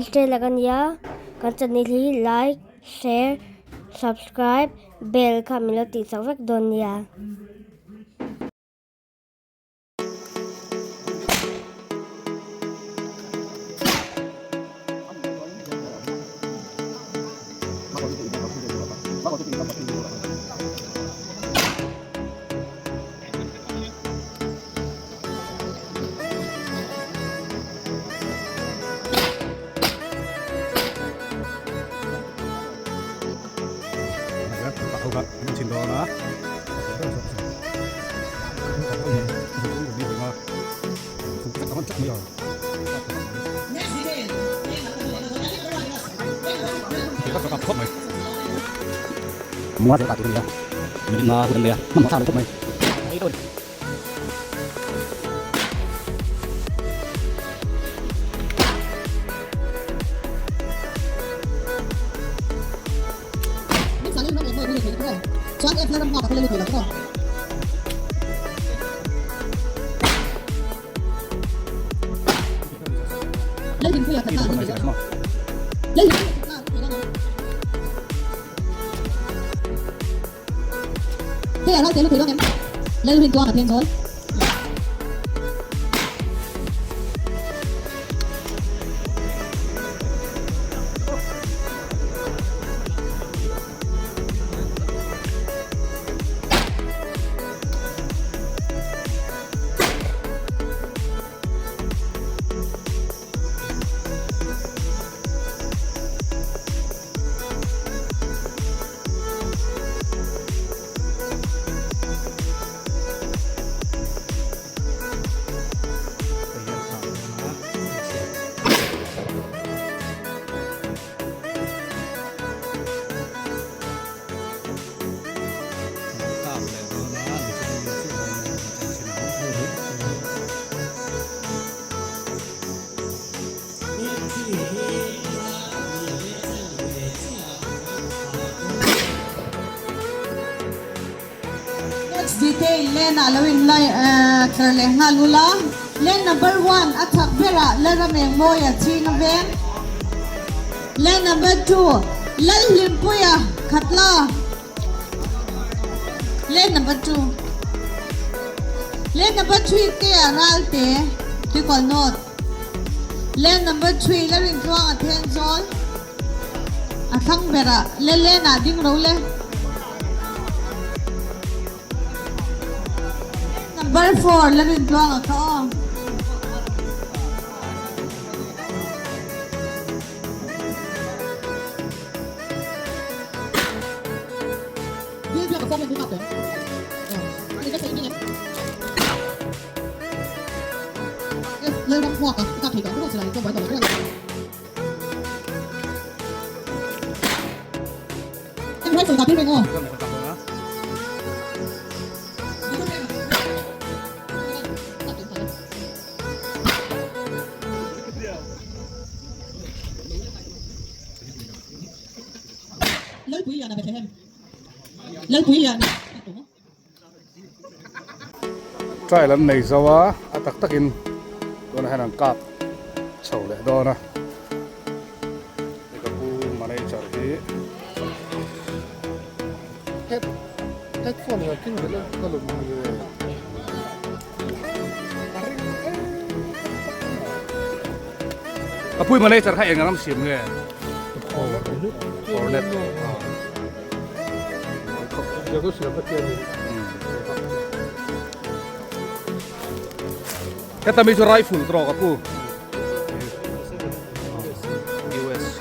Stella ka nia kan channel hi like share subscribe bell kha min lo tih chak vek dawn nia. Next detail lane ah lo in lai tlar leh nghal ula. Lane number one a chak berah Lalramengmawia chhing a veng. Lane number two Lalhlimpuia Khatla. Lane number 2. Lane number 3 te a Ralte, Tuikawl North. Lane number 3 la Rintluang a Thenzawl. A thlang berah le lane ah ding ro le. Lane number 4 la Rintluang a kha aw. Trial an nei zo a, a tak takin tunah hian an kap chho leh dawn a. Hei ka pu manager hi. Headphone hi king vel a lo hmu ve. Ka pui manager kha eng ang siam nge? Hornet. Heta mi chu rifle trawk a pu. USC.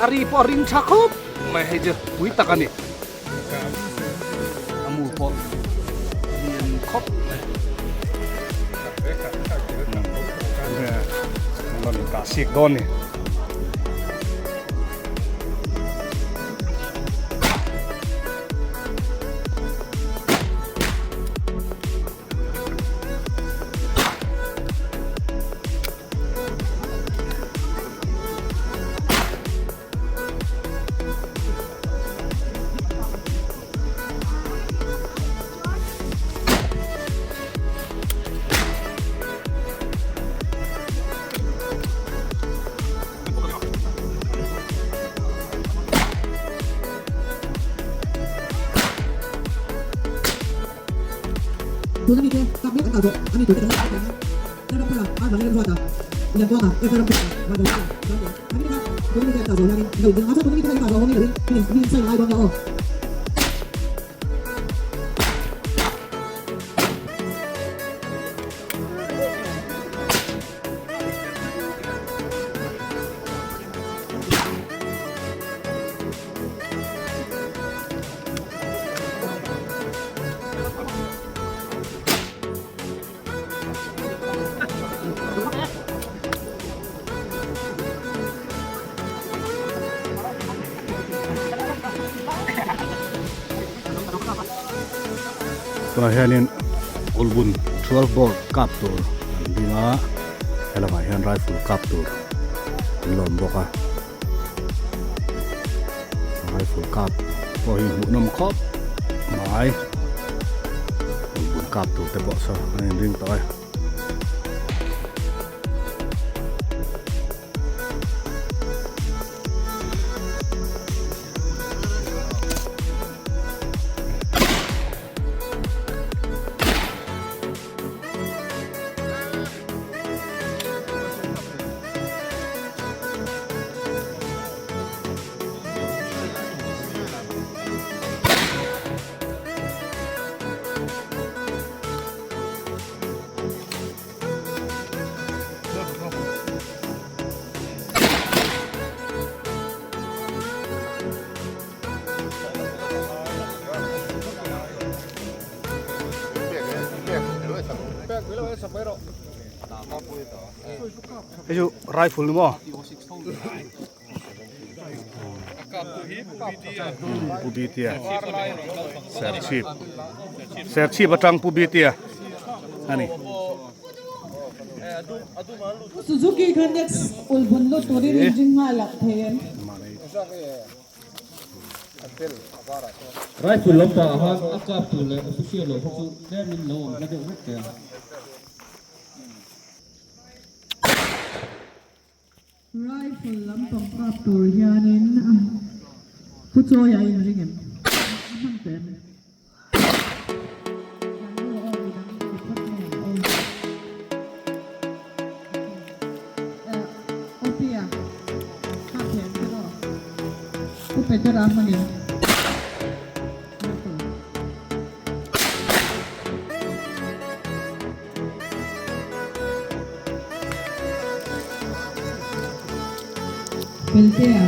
A ri pawh a ring tha khawp mai hei chu pui tak a ni. A mu pawh lian khawp mai. An rawn kah sik dawn ni. Tunah hianin ulbun 12 bore kap tur an ding a helamah hian rifle kap tur an lawm bawk a rifle kap pawh hi hmuhnawm khawp mai ulbun kap tur te pawh saw an inring tawh e. Hei chu rifle ni maw? Pu Bitia Serchhip Serchhip atang Pu Bitia ani. Suzuki kha next ulbun lut turin inring nghal ak thei em? Rifle lampang ah khan a kap tur leh official lo kha chu tlemin lo awm hla deuh vek teh a. Rifle lampang kap tur hianin Pu Chawia a inring em? A hman teh em? Peltea.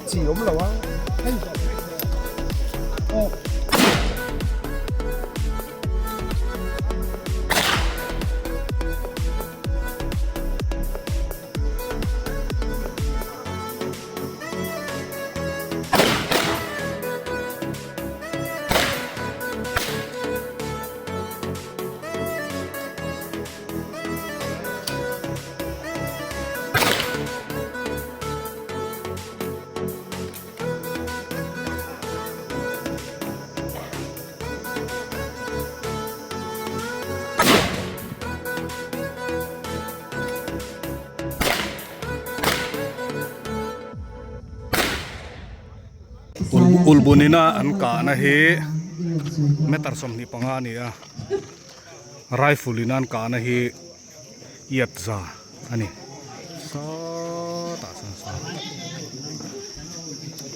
Chi awm lo a. Ulbunina an kahna hi meter 25 a ni a rifle in an kahna hi iat za a ni sawtah sawn sawn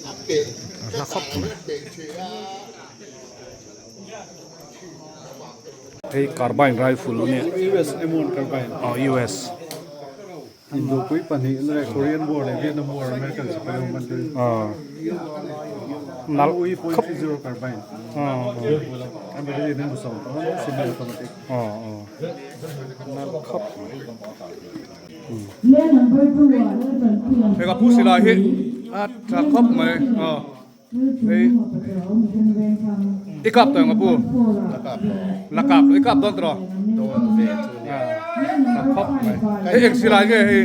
a hla khawp mai hei carbine rifle a nia US M1 carbine aw US Indopui pahnih leh Korean War leh Vietnam War American sipai ho hman tir aw nalh khawp .30 carbine aw an battery in an bu sawm tawh a semi automatic aw aw nalh khawp hei ka pu silai hi a tha khawp mai aw hei i kap tawh ang a pu la kap i kap dawn tawh dawn ve chu ni tha khawp mai hei eng silai nge hei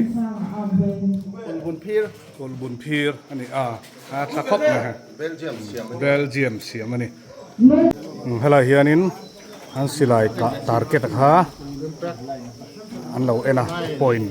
Kulbun phir Kulbun phir a ni a a tha khawp mai Belgium siam a ni Belgium siam a ni helai hianin an silai kah target a kha an lo en a point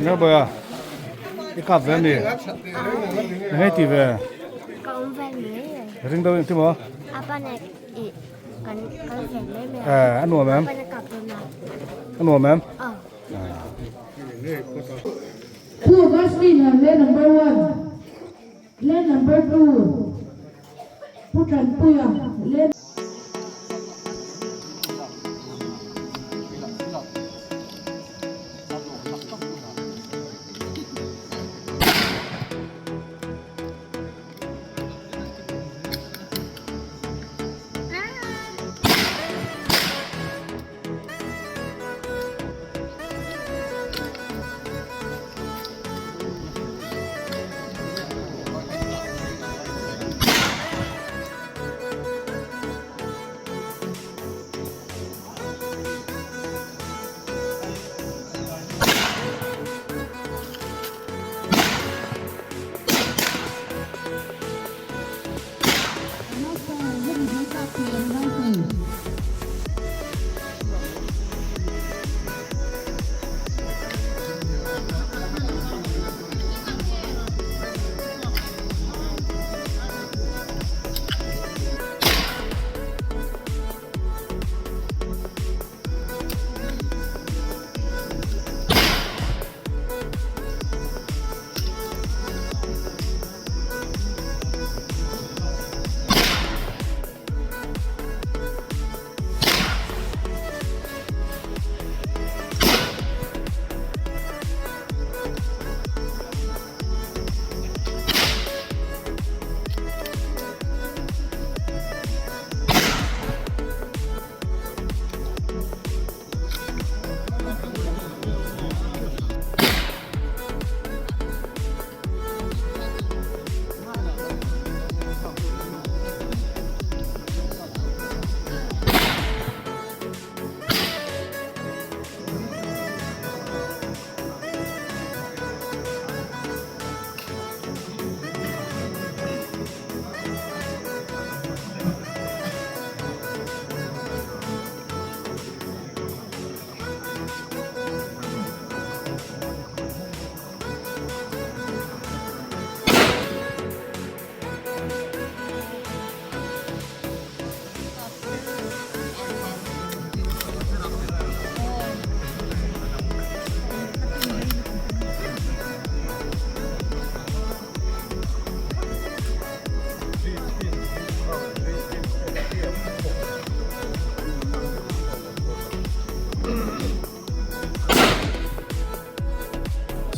Nga bawia i kap ve ami hei ti ve Ka awm ve mai e. Ring deuh engti maw? A pan a i kan kal ve mai mai a. Eh a nuam em? A pan a kap dawn a. A nuam em? Aw. Pu Augustine lane number one, lane number two, Pu Tanpuia lane.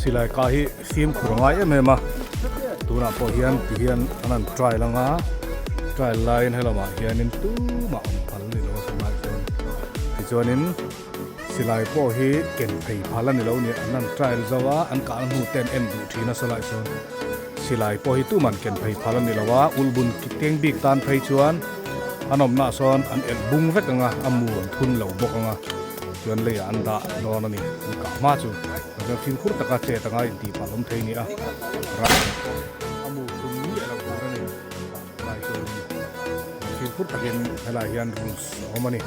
Silai kah hi fimkhur a ngai em em a, tunah pawh hian ti hian an han trial anga trial laiin helamah hianin tumah awm phal a ni lo a tunah chuan tichuanin silai pawh hi ken phei phal a ni lo a ni an han trial zo a an kahna hnu te an en duh thin a sawlai chuan silai pawh hi tuman ken phei phal a ni lo a ulhbun keng bik tan phei chuan an awmnaah sawn an elh bung vek ang a a mu an thun lo bawk ang a chuan leiah an dah dawn a ni an kah hma chu. Chuan fimkhur taka chet anga intih palh awm thei a ni a, ral pawh a mu thum miah loh tur a ni. Lai chuanin fimkhur takin helaiah hian rules a awm a ni.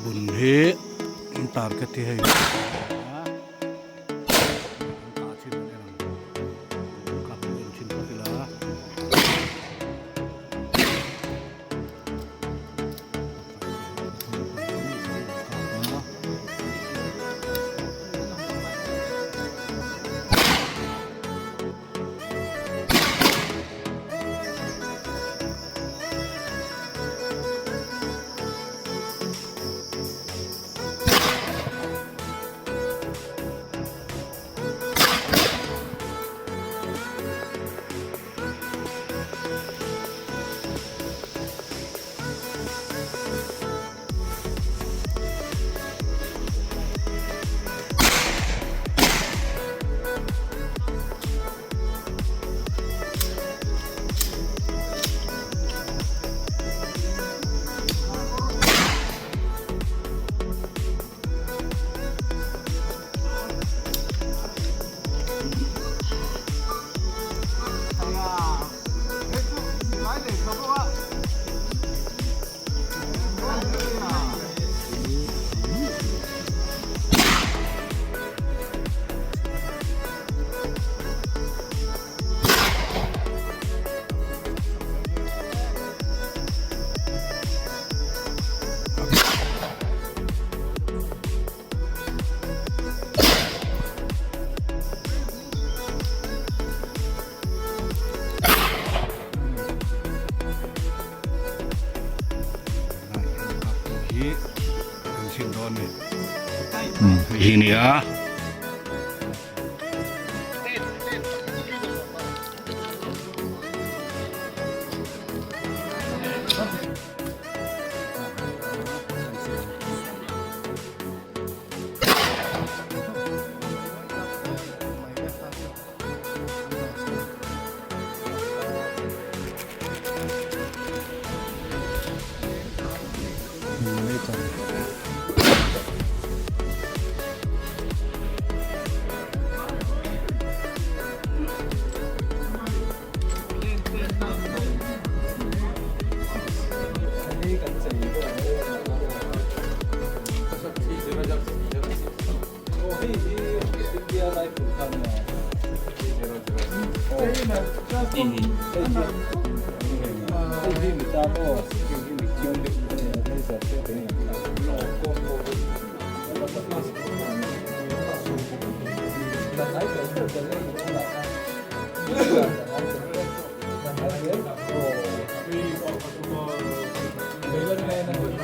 Bun hi an target hi hei an kah chin an en ang an kah pawh en thin phawt ila. Hi nia.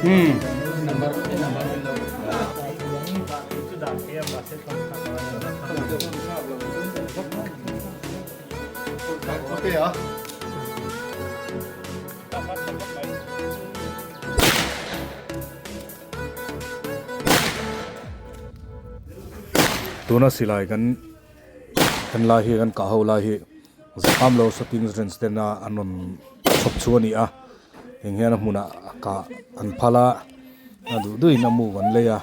Tuna silai kan kan lai hi kan kah ho lai hi Zakam lo shooting range tena an rawn chhawp chu a ni a eng hian a hmunah kah an phal a a duh duhin a move an lei a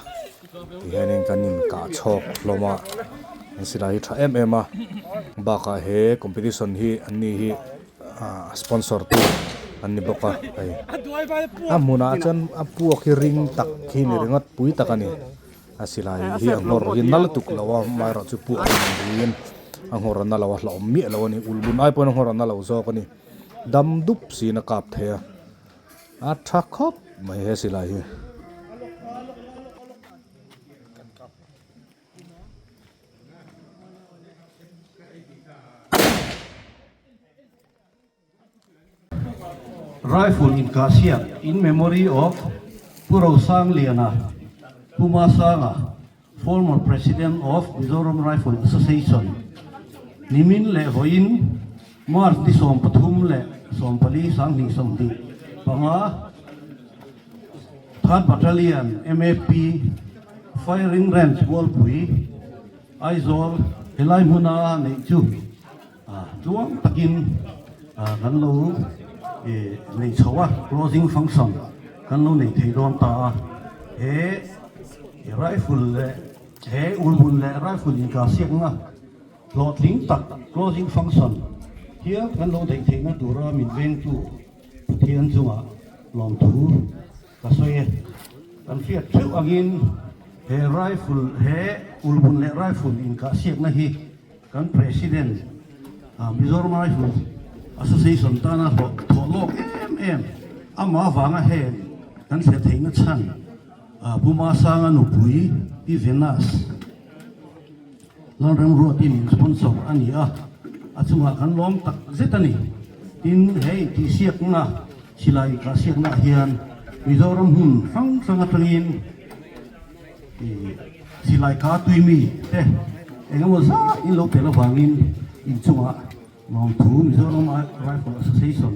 tihianin kan inkah chhawk hlawm a an silai hi tha em em a bakah he competition hi an ni hi ah sponsor tu an ni bawk a hei a hmunah chuan a puak hi ring tak hi ni ringawt pui tak a ni a silai hi a nghawr hi nal tuk lo a amaherawh chu puak hi ang ruiin a nghawr a na lo a hlauhawm miah lo a ni ulhbun ai pawhin a nghawr a na lo zawk a ni dam dup siin a kap thei a a tha khawp mai he silai hi. Rifle inkahsiak in memory of Pu Rosangliana, Pu Masanga, former President of Mizoram Rifle Association, nimin leh vawiin March ni 13 leh 14 2025, Third Battalion MAP Firing Range Mualpui, Aizawl helai hmuna neih chu Tluang takin kan lo nei chho a, closing function kan lo nei thei dawn ta a. He rifle leh he ulhmun leh rifle inkahsiakna hlawhtling tak closing function hial kan lo neih theihna tura min vengtu Pathian chungah lawmthu ka sawi e. Kan hriat theuh angin he rifle he ulhmun leh rifle inkahsiakna hi Kan President, Mizoram Rifle Association tana hlawh thawh lawk em em, amah avanga heng kan hriat theihna chhan Pu Masanga nupui Pi Venus Lalremruatin min sponsor a ni a, a chungah kan lawm tak zet a ni. Tin, he intihsiakna, silai inkahsiaknaah hian Mizoram hmun hrang hrang atangin, Silai kha tui mi te eng emaw zat in lo tel avangin inchungah lawmthu Mizoram Rifle Association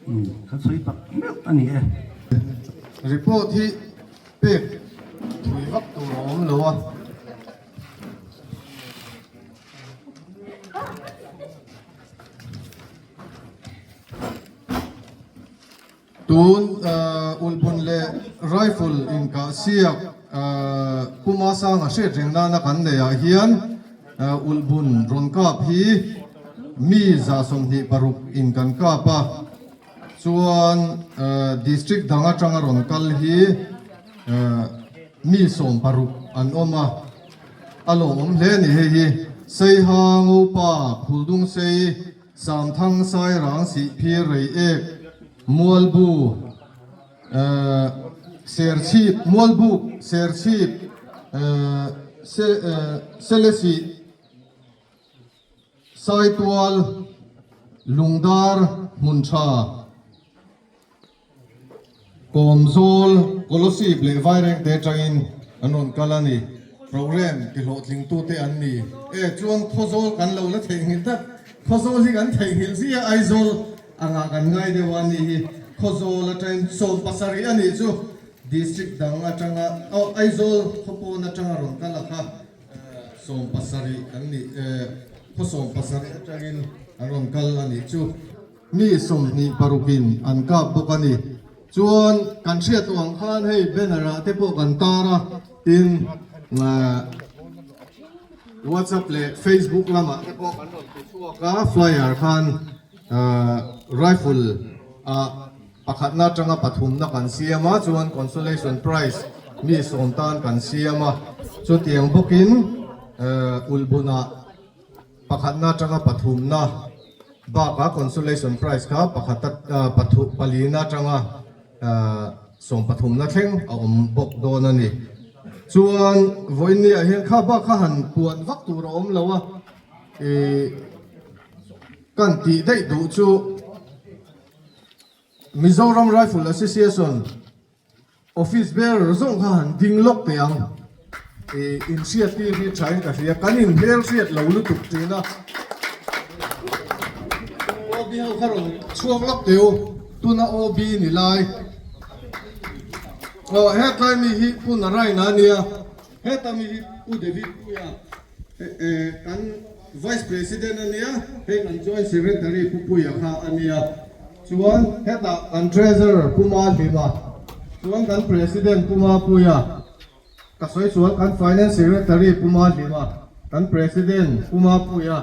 in kan sawi tak meuh a ni e. Report hi pek thui vak tur a awm lo a. Tun ulhbun leh rifle inkahsiak Pu Masanga hriat reng nana kan neihah hian ulhbun rawn kap hi mi 26 in kan kap a, chuan district dang atanga rawn kal hi mi 16 an awm a, a lawmawm hle a ni hei hi. Seiha Ngopa Phuldungsei Samthang Sairang Sihphir Reiek Mualbu Serchhip Mualbuk Serchhip Selesih Saitual Lungdar Hmuntha Kawmzawl, Kolosip leh Vairengte atangin an rawn kal a ni. Program tihlawhtlingtute an ni. E, chuan Khawzawl kan lo la theihnghilh tlat. Khawzawl hi kan theihnghilh zia Aizawl angah kan ngai deuh a ni hi. Khawzawl atangin 17 a nih chu District dang atanga, aw Aizawl khawpawn atanga rawn kal a kha 17 kan ni. E, khaw 17 atangin an rawn kal a nih chu. Mi 26 in an kap bawk a ni. Chuan kan hriat tawh ang khan hei banner ah te pawh kan tar a, tin WhatsApp leh Facebook lamah te pawh kan rawn ti chhuak a, flyer khan rifle ah pakhatna atanga pathumna kan siam a, chuan consolation prize mi sawm tan kan siam a, chutiang bawkin ulhbunah Pakhatna atanga pathumna bakah consolation prize kha pakhat pathu palina atanga sawmpathumna thleng a awm bawk dawn a ni. Chuan vawiinniah hian kha bak kha han puan vak tur a awm lo a, ih kan tih daih duh chu Mizoram Rifle Association. Office ber zawng kha han ding lawk teh ang. I inhriat tir hi tha in ka hria. Kan inhmel hriat lo lutuk thin a. OB ho kha rawn chhuak lawk teh u. Tuna OB ni lai. Aw hetlai mi hi Pu Naraina a nia. Heta mi hi Pu David Puia kan Vice President a nia. Hei kan Joint Secretary Pu Puia kha a nia. Chuan hetah kan Treasurer Pu Mahlima, chuan kan President Pu Mapuia, ka sawi chuan kan Finance Secretary Pu Mahlima, kan President Pu Mapuia,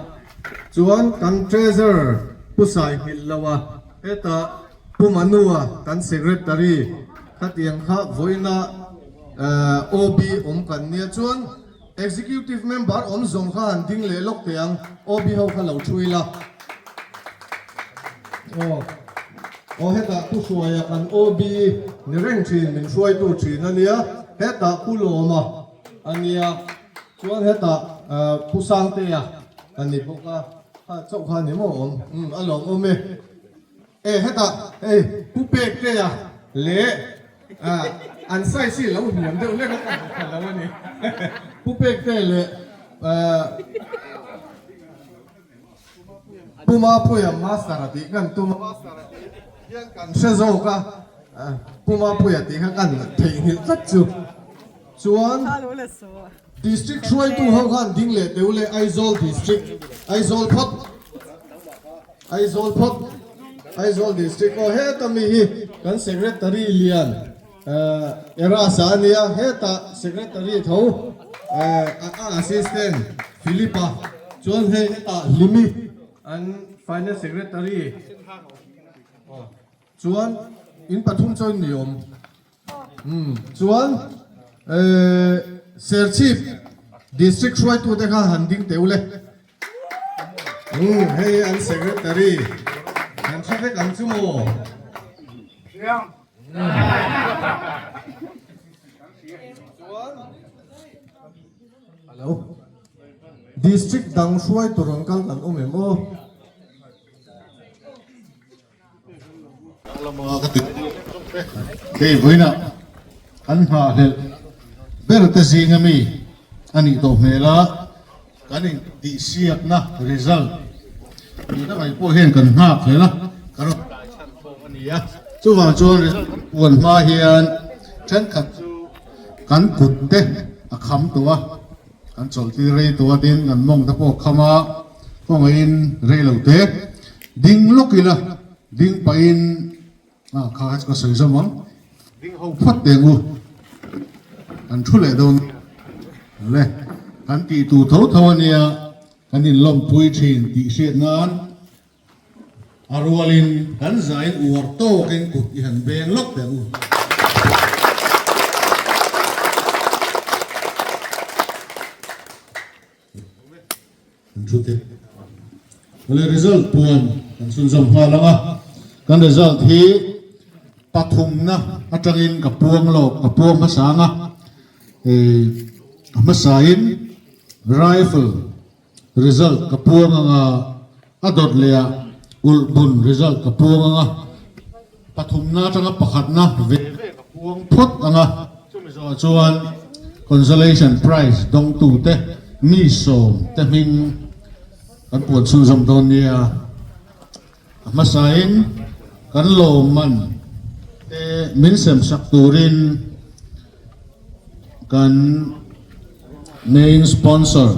chuan kan Treasurer Pu Saihmilhloa, hetah Pu Manua kan Secretary, khatiang kha vawiina OB awm kan nia. Chuan Executive Member awm zawng kha han ding leh lawk teh ang, OB ho kha lo thu ila. Aw, aw hetah Pu Hruaia kan OB ni reng thin, min hruaitu thin a nia, hetah Pu Lawma a nia, chuan hetah Pu Sangtea a ni bawk a, kha chauh kha a ni maw awm, umm a lawmawm e. E hetah hei Pu Pektea leh an size hi lo hniam deuh hlek a ka hmu thla lo a ni. Pu Pektea leh Pu Mapuia Master a tih kan tum a, hian kan hre zawk a, Pu Mapuia tih kha kan theihnghilh tlat chu. Chuan District hruaitu ho khan ding leh teu leh Aizawl District, Aizawl phawt. Aizawl phawt, Aizawl District aw heta mi hi kan Secretary lian Erasa a nia, heta Secretary tho a Assistant Philip-a chuan hei hetah Hlimi an Finance Secretary chuan in pathum chuan ni awm chuan Serchhip District hruaitute kha han ding teh ule. Umm hei an secretary kan hre vek ang chu maw? Hello District dang hruai tur rawn kal kan awm em aw? Hei vawiinah kan nghahhlelh ber te zinga mi a nih tawh hmel a, kan intihsiakna result tih tak ai pawh hian kan nghakhlelh a, kan rawn tlai chhan thawng a ni a, chuvang chuan result kan puan hma hian thenkhat chu kan kut te a kham tawh a, kan chawlhtir rei tawh a tin kan mawng te pawh a kham a. Khawngaihin rei lo te ding lawk ila ding pahin ah kha kha chu ka sawi zawm ang ding ho phawt teh ang u kan thu leh dawn le kan tih tur tho tho ania kan inlawmpui thin tih hriat nan A rualin kan zain uar tawkin kut i han beng lawk teh u. Kan thu te. Awle result puan kan chhunzawm nghal ang a. Kan result hi pathumna atangin ka puang lawk ka puang hmasa ang a. A hmasain rifle Result ka puang anga a dawt leh ah ulh bun result ka puang anga pathumna atanga pakhatna ve ve ka puang phawt anga chumi zawhah chuan consolation prize dawngtu te mi sawm te hming kan puan chhunzawm dawn nia a hmasain kan lawmman te min sem sak turin Kan main sponsor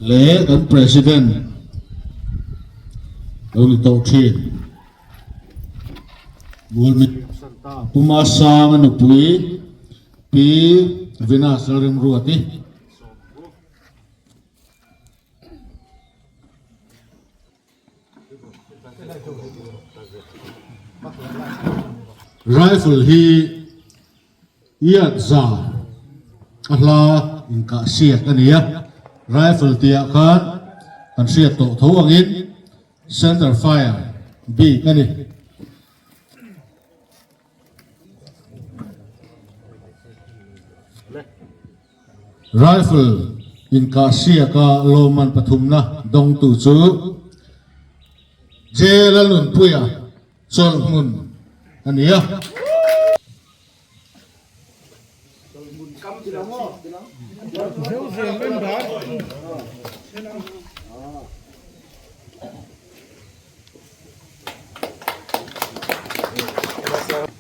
leh kan president lo ni tawh thin Mualmi Puma Sanga nupui Pi Venus Lalremruati. Rifle hi iat za a hla inkah siak a ni a, rifle tih ah khan kan hriat tawh tho angin center fire bik a ni. Rifle inkahsiaka lawmman pathumna dawngtu chu J. Lalnunpuia Chawlhhmun a ni a.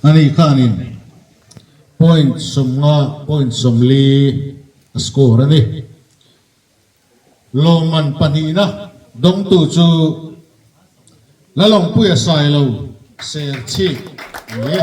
Ani khanin point 50 point 40 a score a ni. Lawmman pahnihna dawngtu chu Lalawmpuia Sailo Serchhip a ni.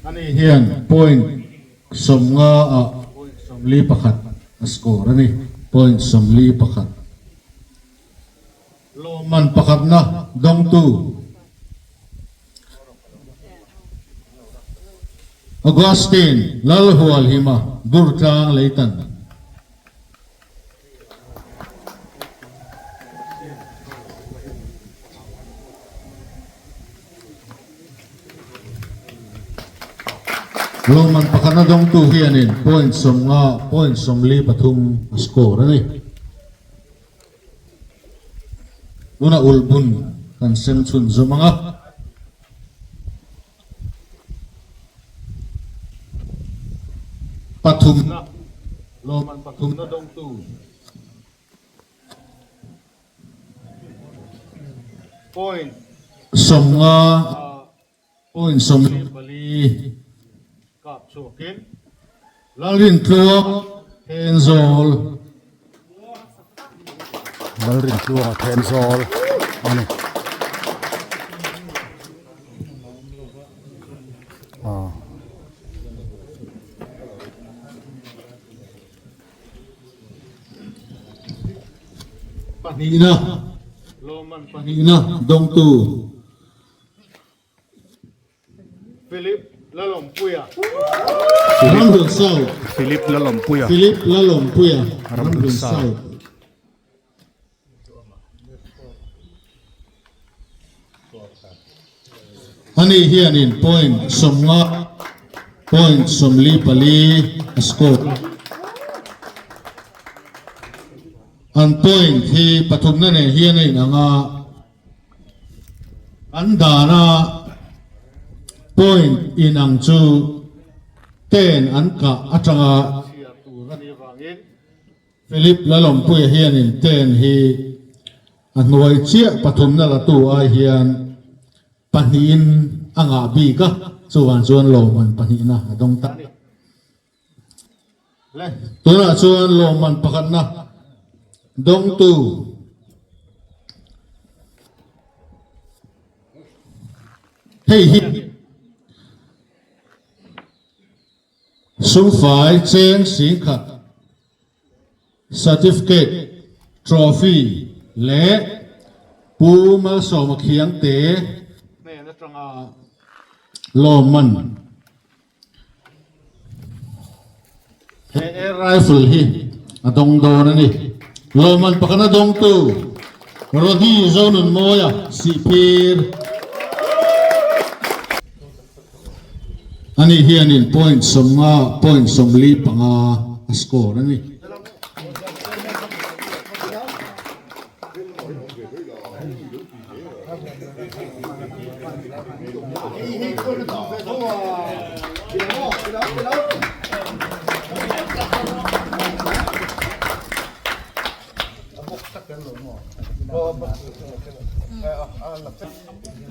Ani hian point 50 ah point 41 a score a ni. Point 41. Lawmman pakhatna dawngtu Augustine Lalhualhima Durtlang Leitan. Lawmman pakhatna dawngtu hianin point 50 point 43 a score a ni. Tuna ulhbun kan sem chhun zawm ang a. Pathumna, lawmman pathumna dawngtu point 50 point 44 kap chhuakin Lalrintluang Thenzawl. Lalrintluanga Thenzawl a ni. Aw. Pahnihna, lawmman pahnihna dawngtu. Philip Lalawmpuia Ramhlun South Philip Lalawmpuia Philip Lalawmpuia Ramhlun South Ani hianin point 50 point 44 a score. An point hi pathumna nen hian a inang a. An dana point inang chu ten an kah atanga chhiar tur a nih avangin Philip Lalawmpuia hianin ten hi a hnuai chiah pathumna latu ai hian pahnihin a ngah bik a, chuvang chuan lawmman pahnihna a dawng ta a ni. Le, tunah chuan lawmman pakhatna dawngtu hei hi sumfai cheng singkhat certificate, trophy leh Pu Malsawma Khiangte hnen atanga lawmman He air rifle hi a dawng dawn a ni. Lawmman pakhat a dawngtu Roddy Zonunmawia Sihphir ani hianin point 50 point 45 a score a ni.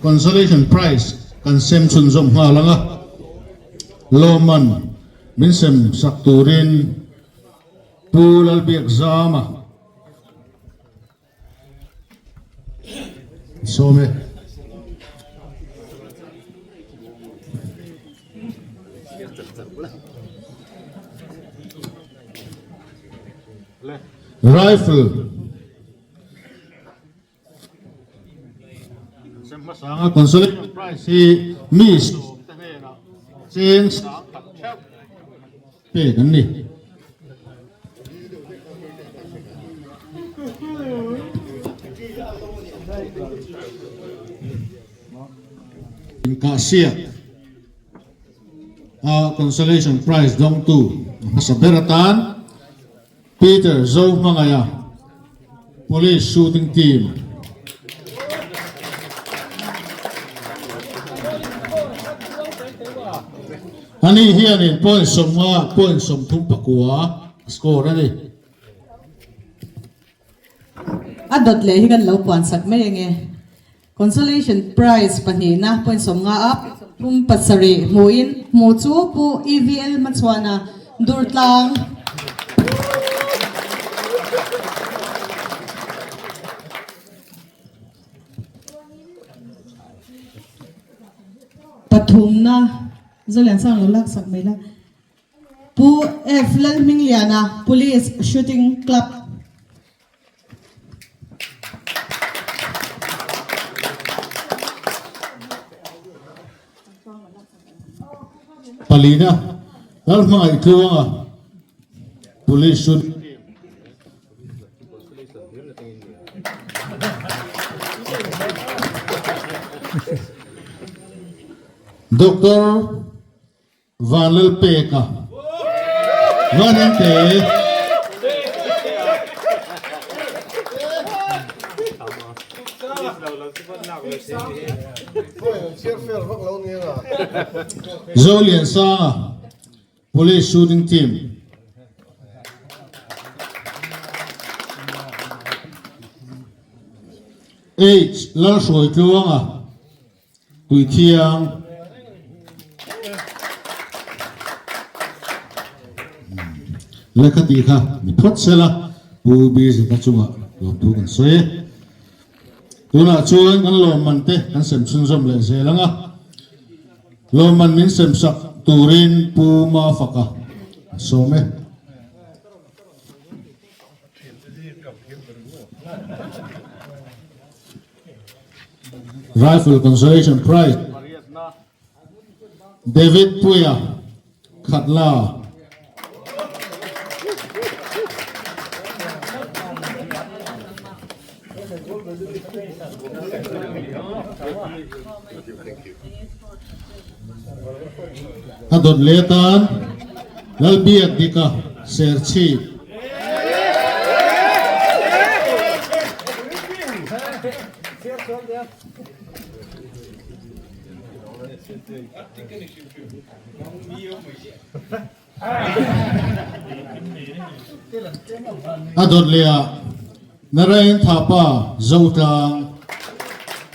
Consolation prize kan sem chhunzawm nghal ang a, lawmman min sem sak turin Pu Lalbiakzama Sawm e. Rifle Sanga consolation prize hi mi sawm te hnenah cheng sang khat theuh pek an ni. Inkahsiak a consolation prize dawngtu hmasa ber atan. Peter Zohmangaia, Police Shooting Team. Ani hianin point 50 point 39 a score a ni. A dawt leh hi kan lo puan sak mai ange. Consolation Prize pahnihna point 50 a 37 hmuhin hmu chu Pu EVL Hmachhuana Durtlang. Pathumna Zoliansang lo lak sak mai la. Pu F Lalhmingliana Police Shooting Club. Palina Lalhmangaih Tluanga Police Shooting Team. Doctor Vanlalpeka Vanente. Zoliansanga Police Shooting Team. H Lalhruaitluanga Tuithiang. Lehkha tih kha ni phawt se la, Pu Bizita chungah lawmthu kan sawi e. Tunah chuan kan lawmman te kan sem chhunzawm leh zel ang a. Lawmman min sem sak turin Pu Mafaka a sawm e. Rifle Consolation Prize, David Puia, Khatla. A dawt leh atan Lalbiak Dika Serchhip. A dawt leh ah Narayan Thapa Zotlang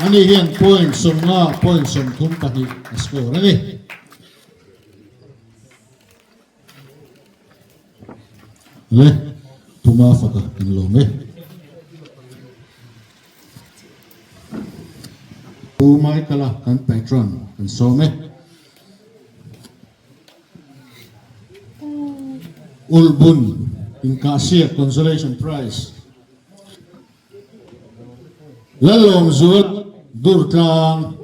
ani hian point 50 point 32 a score a ni. Le Puma faka kan lawm e. Pu Michael-a kan patron kan sawm e. Ulhbun inkahsiak consolation prize. Lalawmzual Durtlang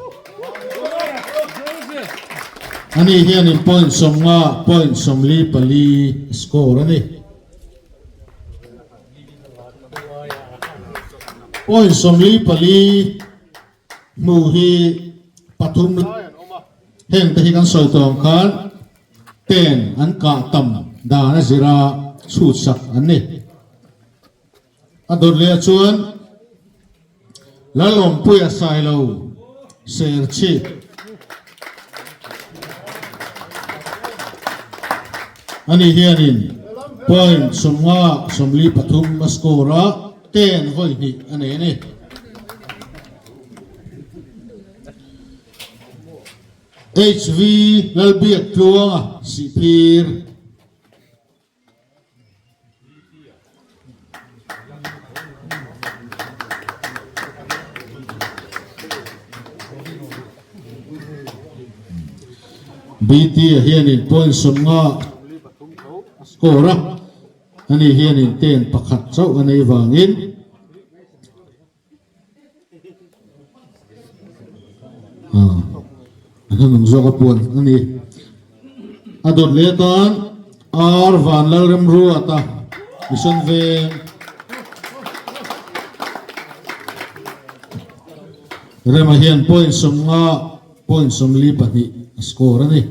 ani hianin point 50 point 44 a score a ni. Point 44 hmu hi pathum lai an awm a, heng te hi kan sawi tawh ang khan pen an kah tam dan a zira chhut sak an ni. A dawt leh ah chuan Lalawmpuia Sailo Serchhip ani hianin point 50 43 a score a, ten vawi hnih a nei a ni. HV Lalbiaktluanga Sihphir. BT ah hianin point 50 a score a, ani hianin ten pakhat chauh a nei vangin A hnanung zawk a puan a ni. A dawt leh atan R Vanlalremruata Mission Veng Rema hian point 50 point 42 a score a ni.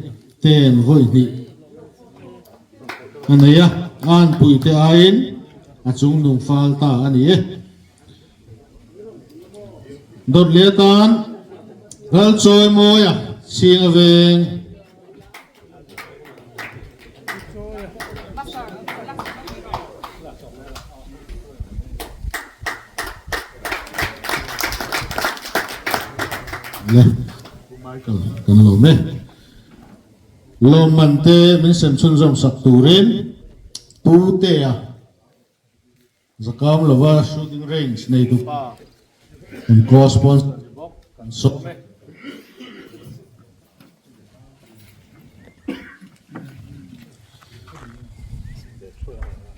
Ten vawi hnih a nei a, a anpuite aiin. a chungnung fal ta a ni e. Dawt leh atan Lalchawimawia chhing a veng. Le Michael kan lawm e. Lawmman te min sem chhunzawm sak turin Pu Tea Zakam lova shooting range nei tu pa kan co-sponsor ni bawk kan sawm e.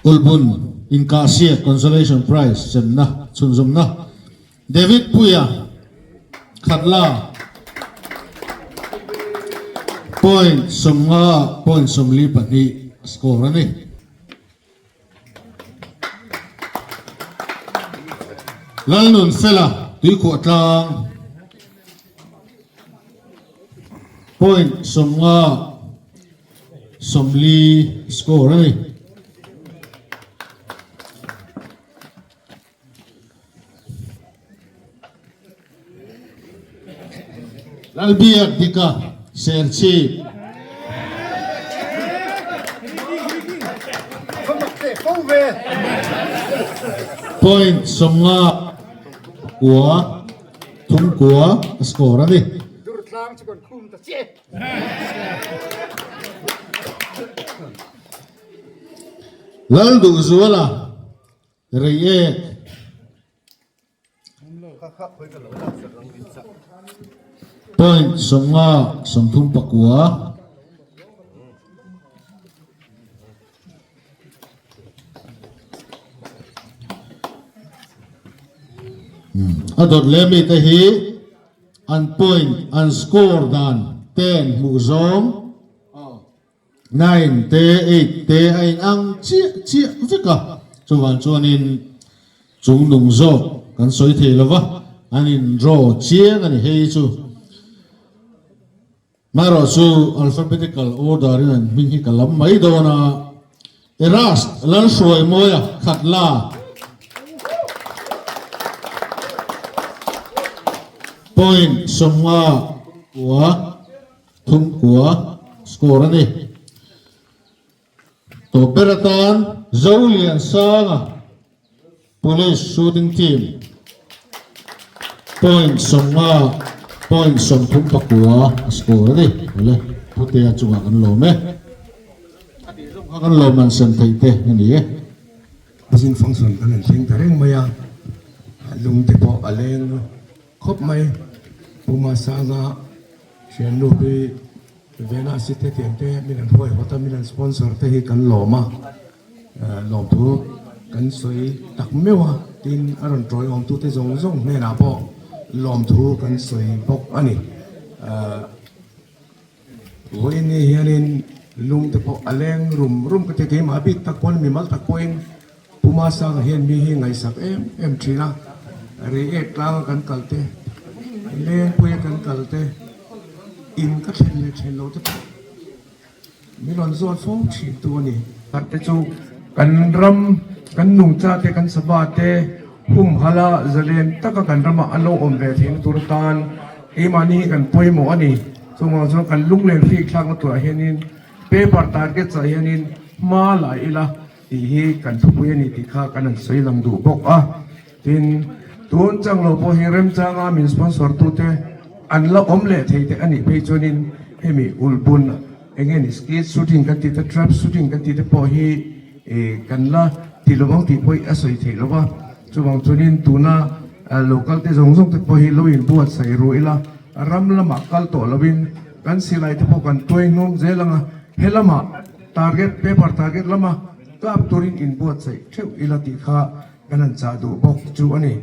Ulhmun inkahsiak consolation prize semna chhunzawmna David Puia Khatla point 50 point 42 score a ni. Lalnunfela tuikhuah tlang point 50 40 score a ni. Lalbiak Dika Serchhip. Point 50 kua thum kua a score a ni. Lalduhzuala Reiek. Point 50 39. A dawt leh mi te hi an point an score dan ten hmuh zawng 9 te 8 te a in ang chiah chiah vek a, chuvang chuanin chung nung zawk kan sawi thei lo va, an in draw chiang a ni hei chu. Marawh chu alphabetical order in an hming hi ka lam mai dawn a, Erast Lalhruaimawia Khatla, Point 50 kua. Thumkua score a ni. Tawp ber atan Zoliansanga Police Shooting Team point 50 point 39 a score a ni. Awle Putea chungah kan lawm e. A tih zawng kha kan lawm an sem theih te a ni e. Zing function kan han thleng ta reng mai a, lung te pawh a leng Khawp mai, Pu Masanga hriannu hi Vena City tiang te min an hruai hawt a, min an sponsor te hi kan lawm a, lawmthu kan sawi tak meuh a, tin a rawn tawiawm tute zawng zawng hnenah pawh lawmthu kan sawi bawk a ni. Vawiin ni hianin lung te pawh a leng rum rum ka ti a, keimah bik tak pawhin mimal tak pawhin Pu Masanga hian mi hi ngaihsak em em thin a, Reiek tlanga kan kal te, Lengpuia kan kal te, in ka thlen leh then lo te pawh min rawn zawt fo thin tu a ni. Te chu kan ram, kan nungcha te, kan sava te humhala zalen taka kan rama an lo awm ve theihna tur atan keimahni hi kan pawimawh a ni. Chuvang chuan kan lunglen hrik thlakna turah hianin paper target ah hianin hma la ila tih hi kan thupui a ni tih kha kan han sawi lang duh bawk a. Tin, tun chang lo pawh hi remchanga min sponsor tute an la awm leh thei te a nih phei chuanin hemi ulhbun eng nge ni skeet shooting kan tih te trap shooting kan tih te pawh hi kan la ti lo ang tih pawh hi a sawi theih lo va. Chuvang chuanin tuna local te zawng zawng te pawh hi lo inbuatsaih ru ila ram lamah kal tawh lovin kan silai te pawh kan tuai hnum zel ang a, he lamah target paper target lama kap turin inbuatsaih theuh ila tih kha kan han chah duh bawk chu a ni.